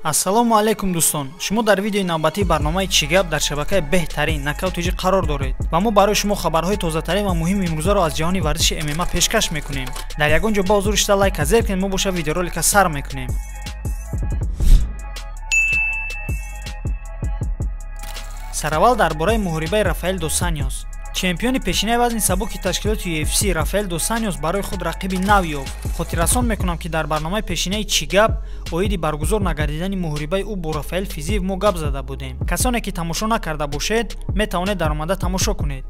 Ассалому алайкум дӯстон. Шумо дар видеои навбатии барномаи «Чӣ гап» дар шабакаи беҳтарин Нокаут ТЖ қарор доред ва мо барои шумо хабарҳои тозатарин ва муҳими имрӯзаро аз ҷаҳони варзиши ММА пешкаш мекунем. Дар ягон ҷо ба ҳузур шида лайка зер кунед, мо боша видеоролика сар мекунем. Сараввал дар бораи муҳорибаи Рафаэл дос Аньос. Чемпиони пешинаи вазни сабуки ташкилоти UFC Рафаэл дос Аньос барои худ рақиби нав ёфт. Хотиррасон мекунам, ки дар барномаи пешинаи «Чӣ гап» оиди баргузор нагардидани муҳорибаи ӯ бо Рафаэл Физиев мо гап зада будем. Касоне ки тамошо накарда бошед, метавонед даромада тамошо кунед.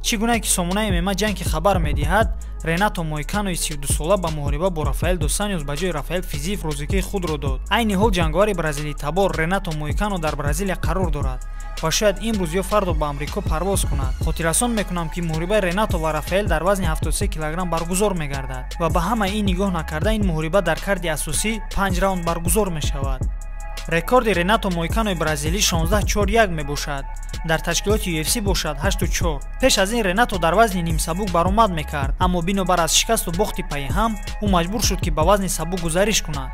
Чӣ гунае ки сомонаи ММА Ҷанки хабар медиҳад, Ренато Мойканои 32сола ба муҳориба бо Рафаэл дос Аньос ба ҷои Рафаэл Физиев розигии худро дод. Айни ҳол ҷанговари бразилитабор Ренато Мойкано дар Бразилия қарор дорад ва шояд имрӯз ё фардо ба Амрико парвоз кунад. Хотиррасон мекунам, ки муҳорибаи Ренато ва Рафаэл дар вазни 73 килограмм баргузор мегардад ва ба ҳамаи ин нигоҳ накарда, ин муҳориба дар карди асосӣ 5 раунд баргузор мешавад. Рекорди Ренато Мойканои бразилӣ 16-4-1 мебошад. Дар ташкилоти UFC бошад 8-4. Пеш аз ин Ренато дар вазни нимсабук баромад мекард, аммо бинобар аз шикасту бохти пайҳам ӯ маҷбур шуд, ки ба вазни сабук гузариш кунад.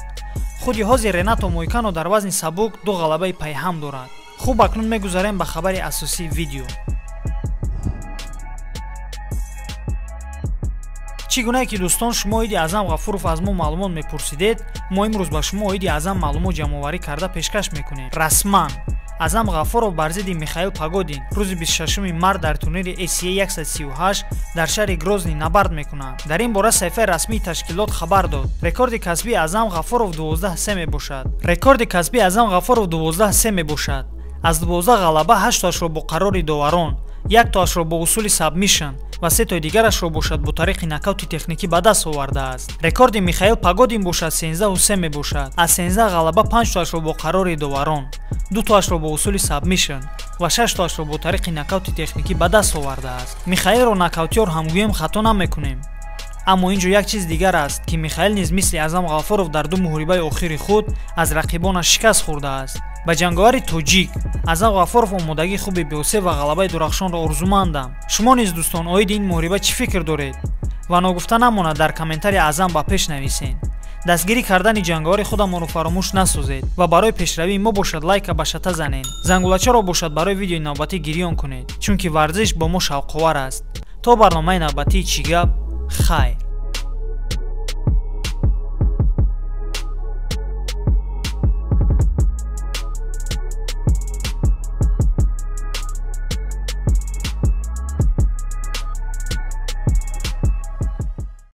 Худи ҳозир Ренато Мойкано дар вазни сабук ду ғалабаи пайҳам дорад. Хуб, акнун мегузарем ба хабари асосии видео. Чӣ гунае ки дӯстон, шумо оиди Аъзам Ғафуров аз мо маълумот мепурсидед, мо имрӯз ба шумо оиди Аъзам маълумот ҷамъоварӣ карда пешкаш мекунем. Расман Аъзам Ғафуров бар зидди Михаил Погодин рӯзи 26 март дар турнири ACA 138 дар шаҳри Грозний набард мекунанд. Дар ин бора саҳифаи расмии ташкилот хабар дод. Рекорди касбии Аъзам Ғафуров 12-3 мебошад. Рекорди касбии Аъзам Ғафуров 12-3 мебошад. Аз 12 ғалаба 8тоашро бо қарори доварон, 1тоашро бо усули сабмишн ва 3тои дигарашро бошад бо тариқи нокаути техникӣ ба даст овардааст. Рекорди Михаил Погодин бошад 13-3 мебошад. Аз 13 ғалаба 5тоашро бо қарори доварон, 2тоашро бо усули сабмишн ва 6тоашро бо тариқи нокаути техникӣ ба даст овардааст. Михаилро нокаутёр ҳамгӯем хато намекунем. Аммо ин ҷо як чиз дигар аст, ки Михаил низ мисли Аъзам Ғафуров дар ду муҳорибаи охири худ аз рақибонаш шикаст хӯрдааст. Ба ҷанговари тоҷик Аъзам Ғафуров омодагии хуби беосеб ва ғалабаи дурахшонро орзумандам. Шумо низ дӯстон оиди ин муҳориба чӣ фикр доред? Ва ногуфта намонад, дар комментария Аъзам ба пеш нависед. Дастгирӣ кардани ҷанговари худамонро фаромӯш насозед ва барои пешравии мо бошад лайка ба шата занед. Зангулачаро бошад барои видеои навбатӣ гирён кунед, чунки варзиш бо мо шавқовар аст. То барномаи навбатии «Чӣ гап», хайр.